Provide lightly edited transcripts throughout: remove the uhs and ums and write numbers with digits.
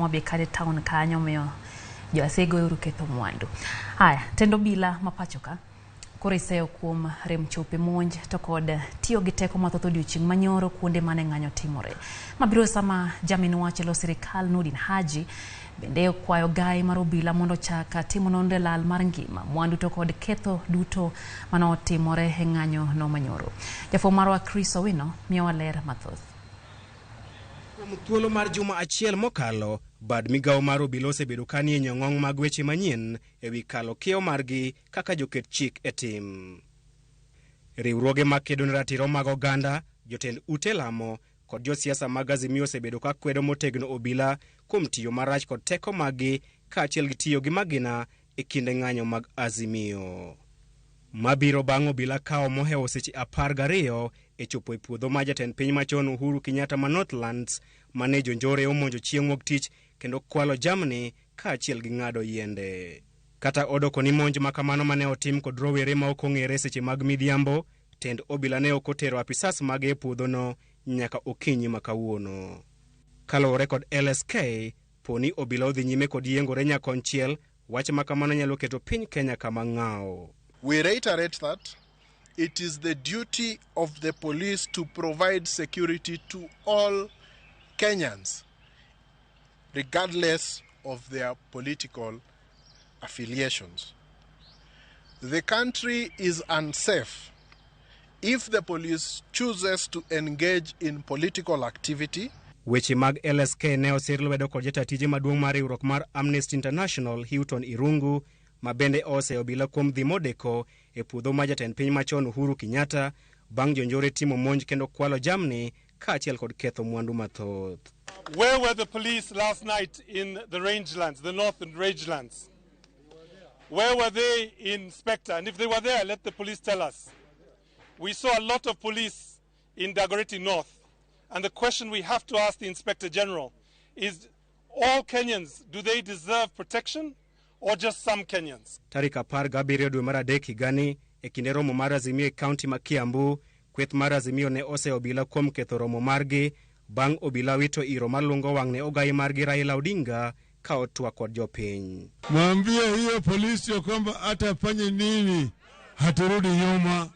Homa kata e town kanyo omiyo jo asego uru ketho mwandu. Haya, tend obila ma pacho ka koro iseyo kuom rem chope monj to kod tiyo gi teko mathoth odiochieng' manyoro kuonde mane ng'anyo timore. Mabiro sama jamin wach e lo sirikal Nurdin Haji bende okwayo gai mar obila mondo ochak timo nonro e lal mar ngima, mwandu to kod ketho duto mane otimore e ng'anyo no manyoro. Jafwambo marwa Chris Owino miyowa ler mathoth. Kuom thuolo mar juma achiel mokalo, bad migawo mar obila osebedo ka nie nyong'ong' mag weche manyien e wi kalo kiewo margi kaka joket chik e tim. Riwruoge makedo ne ratiro mag oganda, jotend ute lamo kod josiasa mag Azimio osebedo ka kwedo motegno obila kuom tiyo marach kod teko maggi kaachiel gi tiyo gi magina e kinde ng'anyo mag Azimio. Mabiro bang' obila kawo mohewo seche 12 e chopo e puodho ma jatend piny machon Uhuru Kenyatta ma Northlands mane jonjore omonjo chieng' wuok tich kendo kwalo jamni kaachiel gi ng'ado yiende. Kata odoko ni monj ma kamano mane otim kod rowere ma ok ong'ere seche mag midhiambo, tend obila ne ok otero apisas mage e puodhono nyaka okinyi ma kawuono. Kaluwore kod LSK, poni obila odhi nyime kod yiengore nyakonchiel, wach ma kamano nyalo keto piny Kenya kama ng'awo. We reiterate that it is the duty of the police to provide security to all Kenyans, regardless of their political affiliations. The country is unsafe if the police chooses to engage in political activity. Weche mag LSK ne osir lwedo kod jata tije maduong' mar riwruok mar Amnesty International Houghton Irungu ma bende oseyo obila kuom dhi modeko e puodho ma jatend piny machon Uhuru Kenyatta bang' jonjore timo monj kendo kwalo jamni kaachiel kod ketho mwandu mathoth. Where were the police last night in the rangelands, the northern rangelands? Where were they, Inspector? And if they were there, let the police tell us. We saw a lot of police in Dagoretti North. And the question we have to ask the Inspector General is, all Kenyans, do they deserve protection or just some Kenyans? Tarik 17 dwe mar adek higani e kinde romo mar Azimio e kaunti ma Kiambu, kweth mar Azimio ne oseyo obila kuom ketho romo margi bang' obila wito iro malungo wang' ne ogai margi Raila Odinga ka otwak kod jopiny. Mwambie hiyo polisi ya kwamba hata afanye nini haturudi nyuma.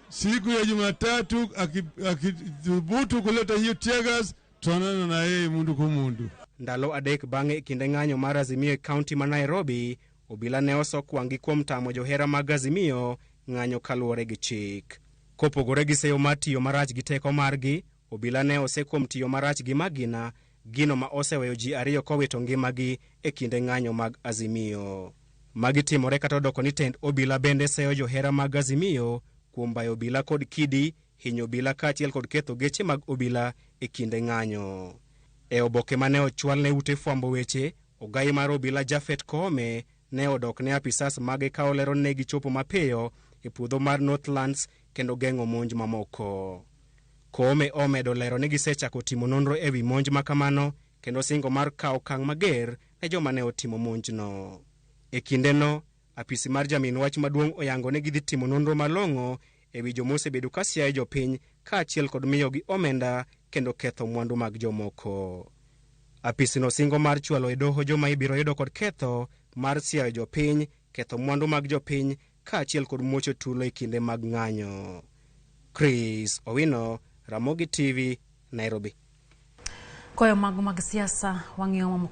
Siku ya Jumatatu akithubutu kuleta hiyo teargas, tutaonana na yeye mundu kwa mundu. Ndalo 3 bang'e e kinde ng'anyo mar Azimio e kaunti ma Nairobi, obila ne osok wang'gi kuom tamo johera mag Azimio ng'anyo kaluwore gi chik. Kopogore gi seyo mar tiyo marach gi teko margi, obila ne ose kuom tiyo marach gi magina, gino ma oseweyo ji 2 kowito ngimagi e kinde ng'anyo mag Azimio. Magi timore kata odoko ni tend obila bende seyo johera mag Azimio kuom bayo obila kod kidi, hinyo obila kaachiel kod ketho geche mag obila e kinde ng'anyo. E oboke mane ochwal ne ute fwambo weche, ogai mar obila Japhet Koome ne odok ne apisas mage ka olero ne gichopo mapiyo e puodho mar Northlands kendo geng'o monj mamoko. Koome omedo lero ni gisechako timo nonro e wi monj makamano kendo singo mar kawo okang' mager ne joma ne otimo monjno. E kindeno, apisi mar jamin wach maduong' oyango ni gidhi timo nonro malong'o e wi joma osebedo ka siayo jopiny kaachiel kod miyogi omenda kendo ketho mwandu mag jomoko. Apisino singo mar chwalo e doho joma ibiro yudo kod ketho mar siayo jopiny, ketho mwandu mag jopiny kaachiel kod muocho tulo e kinde mag ng'anyo. Chris Owino, Ramogi TV, Nairobi. Koyo mago mag siasa wang'iyo mamoko.